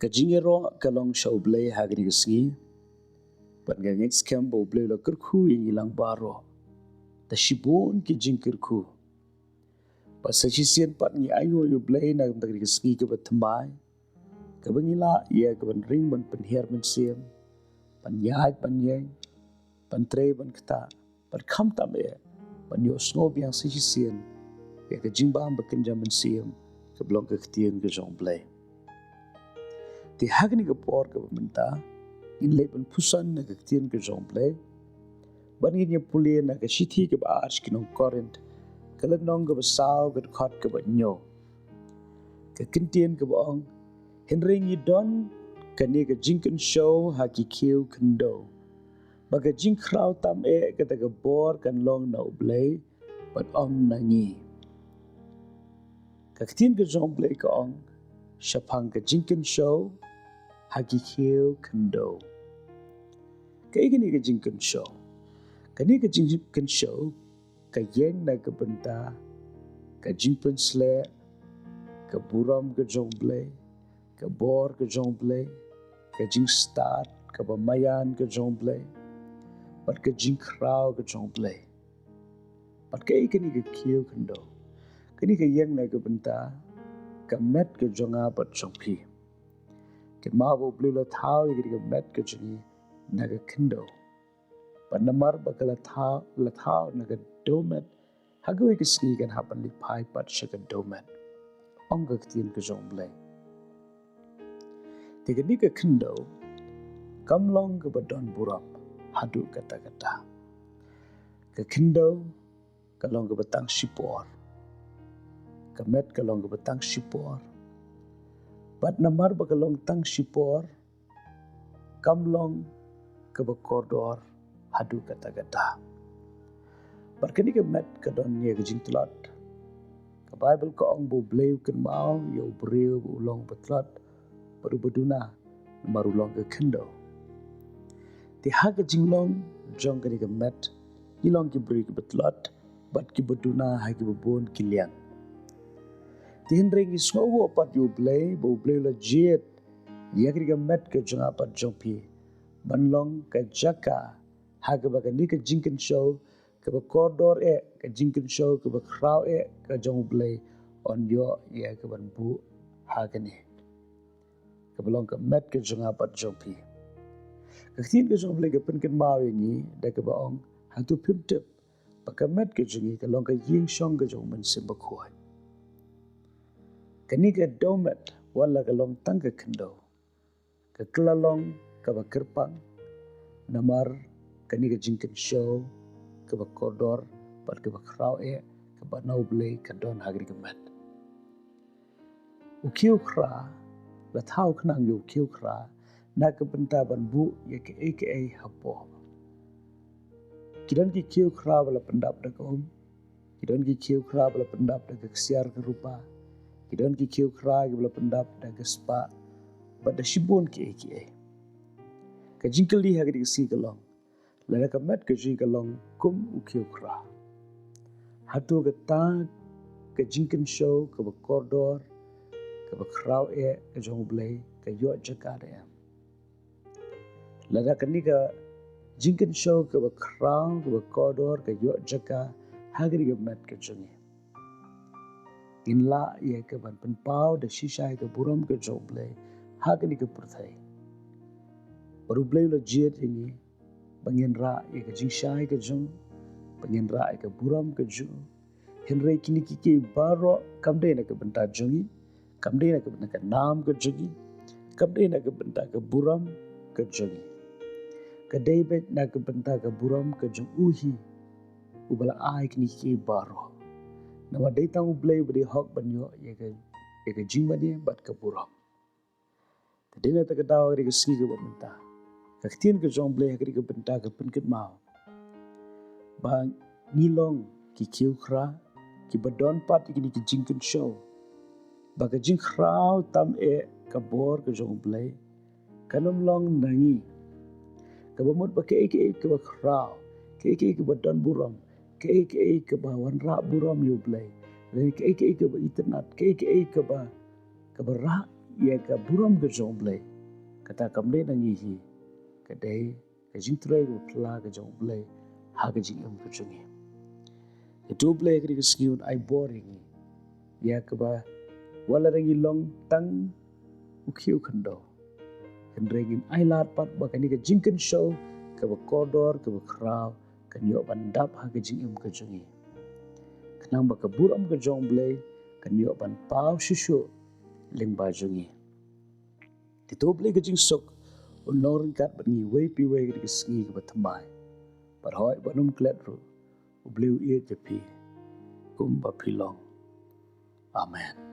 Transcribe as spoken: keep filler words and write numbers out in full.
Ka jingïaroh ka long sha U Blei ha kane ka sngi. Bad nga ngeit skhem ba U Blei u la kyrkhu ïa ngi lang baroh da shibun ki jingkyrkhu. Bad sa shisien pat ngi ainguh ïa U Blei na ka bynta kane ka sngi kaba thymmai, kaba ngi lah ïa ka ban ring ban pynhiar mynsiem, ban ïaid ban ïeng, ban trei ban ktah, bad khamtam eh ban ïohsngew biang sa shisien ïa ka jingbam ba kynja mynsiem kaba long ka ktien ka jong U Blei. Te ha kane ka por kaba mynta ngin leit ban pyrshang na ka ktien ka jong U Blei. Bad ngin ïa pule na ka shithi kaba ar sha ki nong Korinth, ka lynnong kaba saw, ka dkhot kaba hynñiew. Ka ktien kaba ong, hynrei ngi don kane ka jingkynshew ha ki khiew khyndew, ba ka jingkhraw tam eh kata ka bor kan long na U Blei bad ym na ngi. Ka ktien ka jong U Blei ka ong shaphang ka jingkynshew ha ki khiew khyndew. Kaei kane ka jingkynshew? Kane ka jingkynshew ka ïeng na ka bynta ka jingpynsleh, ka burom ka jong U Blei, ka bor ka jong U Blei, ka jingstad kaba maïan ka jong U Blei, bad ka jingkhraw ka jong U Blei. Bad kaei kane ka khiew khyndew? Kane ka ïeng na ka bynta ka met ka jong nga bad jong phi. Kynmaw ba U Blei u la thaw ïa kane ka met ka jong ngi na ka khyndew. Bad namar ba ka la thaw, la thaw na ka dewmet, ha kawei ka sngi kan hap ban leit phai pat sha ka dewmet, ong ka ktien ka jong U Blei. Te kane ka khyndew kam long kaba don burom haduh katta katta. Ka khyndew ka long kaba tang shipor. Ka met ka long kaba tang shipor. Bad namar ba ka long tang shipor, kam long kaba kordor haduh katta katta. Bad kane ka met ka don ïa ka jingtlot. Ka Baibl ka ong ba U Blei u kynmaw ïa u briew ba u long ba tlot bad uba duna, namar u long ka khyndew. Te ha ka jinglong jong kane ka met, ngi long ki briew kiba tlot bad kiba duna ha kiba bun ki liang. Te hynrei ngi sngewnguh pat ïa U Blei ba U Blei u la jied ïa kane ka met ka jong nga bad jong phi ban long ka jaka ha kaba kane ka jingkynshew kaba kordor eh, ka jingkynshew kaba khraw eh ka jong U Blei, yn ïoh ïa ka ban buh ha kane kaba long ka met ka jong nga bad jong phi. Ka ktien ka jong U Blei ka pynkynmaw ïa ngi da kaba ong, hato phim tip ba ka met ka jong ngi ka long ka ïing shong ka jong U Mynsiem Bakhuid? Kane ka dewmet, wat la ka long tang ka khyndew, ka kylla long kaba kyrpang, namar kane ka jingkynshew kaba kordor bad kaba khraw eh kaba na U Blei ka don ha kane ka met. U khiew khra, la thaw khnang ïa u khiew khra na ka bynta ban buh ïa kaei kaei hapoh. Ki don ki khiew khra ba la pyndap da ka um, ki don ki khiew khra ba la pyndap da ka ksiar ka rupa, ki don ki khiew khra kiba la pyndap da ka spah, bad da shibun kiei kiei. Ka jingkylli ha kane ka sngi ka long, lada ka met ka jong ngi ka long kum u khiew khra, hato kata ka jingkynshew kaba kordor, kaba khraw eh ka jong U Blei ka ïoh jaka da em? Lada kane ka jingkynshew kaba khraw kaba kordor ka ïoh jaka ha kane ka met ka jong ngi, ngin lah ïa ka ban pynpaw da shisha ïa ka burom ka jong U Blei ha kane ka pyrthei. Bad U Blei u la jied ïa ngi ba ngin rah ïa ka jingshai ka jong u, ba ngin rah ïa ka burom ka jong u. Hynrei kine kiei kiei baroh kam dei na ka bynta jong ngi, kam dei na ka bynta ka nam ka jong ngi, kam dei na ka bynta ka burom ka jong ngi. Ka dei beit na ka bynta ka burom ka jong u hi uba la ai kine kiei kiei baroh. Namar dei tang U Blei uba dei hok ban ïoh ïa ka, ïa ka jingmane bad ka burom. Te dei na kata ka daw ha kane ka sngi kaba mynta, ka ktien ka jong U Blei ha kane ka bynta ka pynkynmaw ba ngi long ki khiew khra kiba don pat ïa kine ki jingkynshew, ba ka jingkhraw tam eh ka bor ka jong U Blei kan ym long na ngi. Kaba mut ba kaei kaei kaba khraw, kaei kaei kaba don burom, kaei kaei kaba wanrah burom ïa U Blei, lane kaei kaei kaba itynnad, kaei kaei kaba, kaba rah ïa ka burom ka jong U Blei, kata kam dei na ngi hi, ka dei ka jingtrei kaba phylla ka jong U Blei ha ka jingim ka jong ngi. Te to U Blei ha kane ka sngi un ai bor ïa ngi, ïa kaba wat la ngi long tang u khiew khyndew, hynrei ngin ai lad pat ba kane ka jingkynshew kaba kordor kaba khraw kan ïoh ban dap ha ka jingim ka jong ngi, khnang ba ka burom ka jong U Blei kan ïoh ban paw shuh shuh lyngba jong ngi. Te to U Blei ka jingsuk un long ryngkat bad ngi iwei pa iwei ha kane ka sngi kaba thymmai. Bad hooid, ban ym klet ruh, U Blei u ïeit ïa phi kumba phi long. Amen.